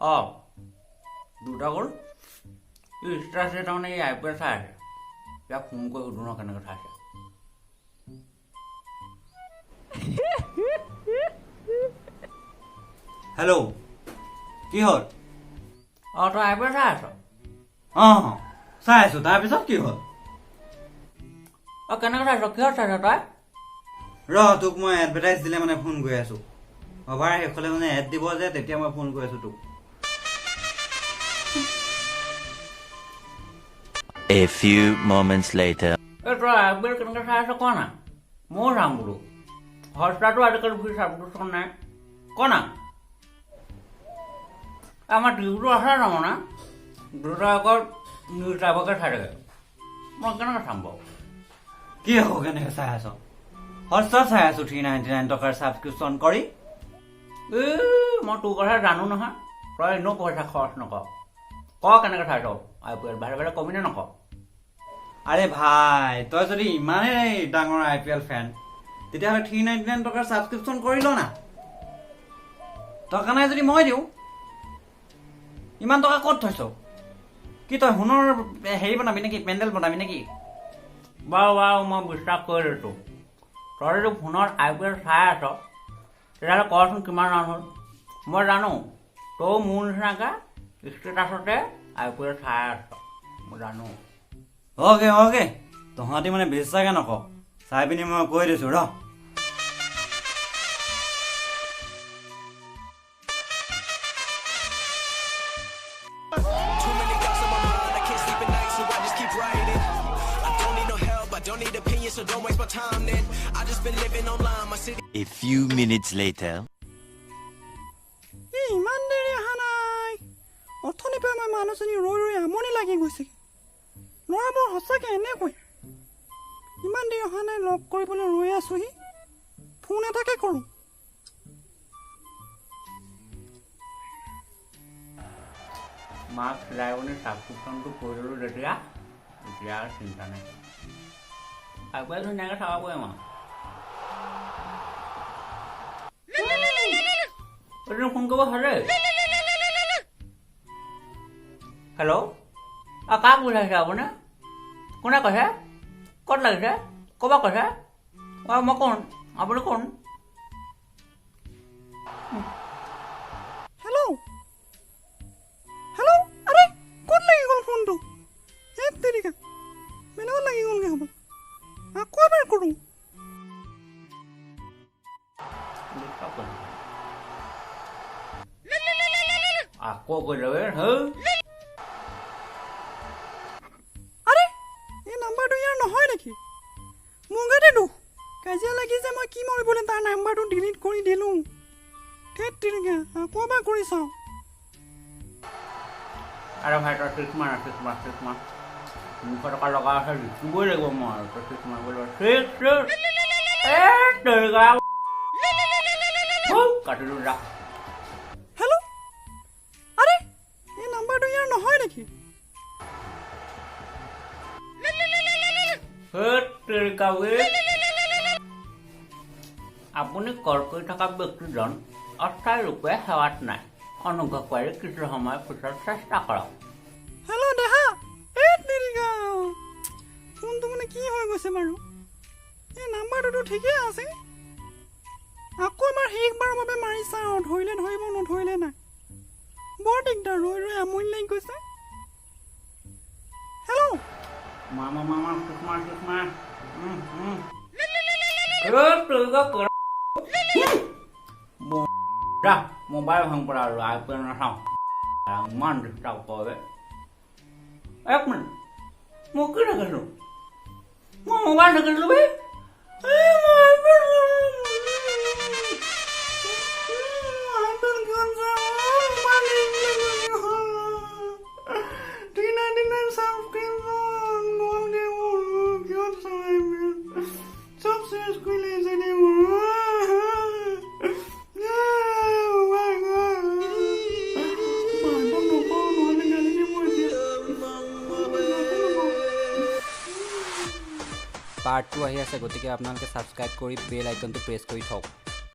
অঁ, দুটা গ'ল। ষ্টাৰ্ছে তাৰমানে এই আই পি এল চাই আছে, ইয়াক ফোন কৰি সুধো ন কেনেকৈ চাইছে। হেল্ল', কি হ'ল? অঁ, তই আই পি এল চাই আছ? অঁ, চাই আছোঁ। তাৰপিছত কি হ'ল? অঁ, কেনেকৈ চাইছ, কিহত চাইছ তই? ৰ, তোক মই এডভাৰটাইজ দিলে মানে ফোন কৰি আছোঁ। অভাৰ শেষ হ'লে মানে এড দিব যে, তেতিয়া মই ফোন কৰি আছোঁ তোক। A few moments later. এই তই আই পি এল কেনেকৈ চাই আছ ক না, ময়ো চাম বোলো। হটষ্টাৰটো আজিকালি ফ্ৰী ছাবস্ক্ৰিপশ্যন নাই, ক না। আমাৰ টিভিটো আছে তাৰমানে, দুটা আকৌ নিউজ লাইভকে চাই থাকে, মই কেনেকৈ চাম বাৰু? কি আকৌ কেনেকৈ চাই আছ? হটষ্টাৰ চাই আছোঁ 399 টকাৰ ছাবস্ক্ৰিপশ্যন কৰি। এই মই তোৰ কথা জানো নহয়, তই এনেও পইচা খৰচ নকৰ। ক কেনেকৈ চাইছ আই পি এল, ভালে ভালে কবি নে নক? আৰে ভাই, তই যদি ইমানেই ডাঙৰ আই পি এল ফেন, তেতিয়াহ'লে 399 টকাৰ ছাবস্ক্ৰিপশ্যন কৰি ল না। টকা নাই যদি মই দিওঁ। ইমান টকা ক'ত থৈছ? কি তই সোণৰ হেৰি বনাবি নেকি, পেণ্ডেল বনাবি নেকি? বাৰু বাৰু, মই বিশ্বাস কৰি লৈছোঁ। তই যদি ফোনত আই পি এল চাই আছ, তেতিয়াহ'লে কচোন কিমান ৰান হ'ল। মই জানো তয়ো মোৰ নিচিনাকৈ ষ্টেটাছতে আই পি এল চাই আছ, মই জানো। অ'কে অ'কে, তহঁতি মানে বিশ্বাসে নকৰ। চাই পিনি মই কৈ দিছোঁ ৰ। Too many thoughts on my mind, I can't sleep at night, so I just keep writing. I don't need no help, I don't need opinions, so don't waste my time then. I just been living online, my city. A few minutes later. এই ইমান দেৰি অহা নাই, অথনিৰ পৰা মই মানুহজনী ৰৈ ৰৈ আমনি লাগি গৈছেগৈ। ল'ৰাবোৰ সঁচাকৈ এনেকৈ ইমান দেৰি অহা নাই, লগ কৰিবলৈ ৰৈ আছোহি। ফোন এটাকে কৰোঁ। মাক চিলাই পিনি ছাবস্ক্ৰিপশ্যনটো কৰি ল'লোঁ যেতিয়া, এতিয়া আৰু চিন্তা নাই, আই পি এল ধুনীয়াকৈ চাব পাৰিম আৰু। এইটো ফোন কৰিব হ'লেই। হেল্ল', অঁ, কাক বিচাৰিছে আপুনি? কোনে কৈছে? ক'ত লাগিছে? ক'ৰপৰা কৈছে? অঁ, মই কোন, আপুনি কোন? হেল্ল' হেল্ল', আৰে ক'ত লাগি গ'ল ফোনটো? হেত তেৰিকা, বেলেগত লাগি গ'লগৈ হ'ব। আকৌ এবাৰ কৰোঁ। আকৌ কৰিলে হে। আৰে এই নাম্বাৰটো ইয়াৰ নহয় নেকি? মোৰ গাতে দোষ, কাজিয়া লাগি যে মই কি মৰিবলৈ তাৰ নাম্বাৰটো ডিলিট কৰি দিলোঁ। ধেত তেৰিকা, আকৌ এবাৰ কৰি চাওঁ। আৰে ভাই, তই ছিক্স মাৰ, ছিক্স মাৰ, ছিক্স মাৰ। 300 টকা লগা আছে, জিকিবই লাগিব মই আৰু। তই ছিক্স মাৰিব লাগিব। ছিক্স ছিক্স, এ তেৰিকা, কাটিলোঁ যা। হেল্ল', আৰে এই নাম্বাৰটো ইয়াৰ নহয় নেকি? হেত তেৰিকা ৱে। আপুনি কল কৰি থকা ব্যক্তিজন অস্থায়ী ৰূপে সেৱাত নাই, অনুগ্ৰহ কৰি কিছু সময় পিছত চেষ্টা কৰক। হেল্ল' দেহা, এই তেৰিকা, ফোনটো মানে কি হৈ গৈছে বাৰু? এই নাম্বাৰটোতো ঠিকেই আছে। আকৌ এবাৰ শেষবাৰৰ বাবে মাৰি চাওঁ, ধৰিলে ধৰিব, নধৰিলে নাই। বৰ দিগদাৰ, ৰৈ ৰৈ আমনি লাগি গৈছে। হেল্ল', মাৰ মাৰ মাৰ মাৰ, ছিক্স মাৰ, ছিক্স মাৰ। হেত তেৰিকা, যা মোবাইল ভাঙ পৰা আৰু আই পি এল নাচাওঁ, ইমান ডিষ্টাৰ্ব কৰে। এক মিনিট, মই কি দেখিছোঁ? মই মোবাইল দেখিছিলোঁ বে। এই মই আই পি এল, 399 subscription গ'লগৈ মোৰ, কিয় চাওঁ আই পি এল? চব চেছ কৰি লৈছে দেই মোৰ। মাহঁতক নকওঁ, নহ'লে গালি দিব এতিয়া। পাৰ্ট 2 আহি আছে, গতিকে আপোনালোকে ছাবস্ক্ৰাইব কৰি বেল আইকনটো প্ৰেছ কৰি থওক।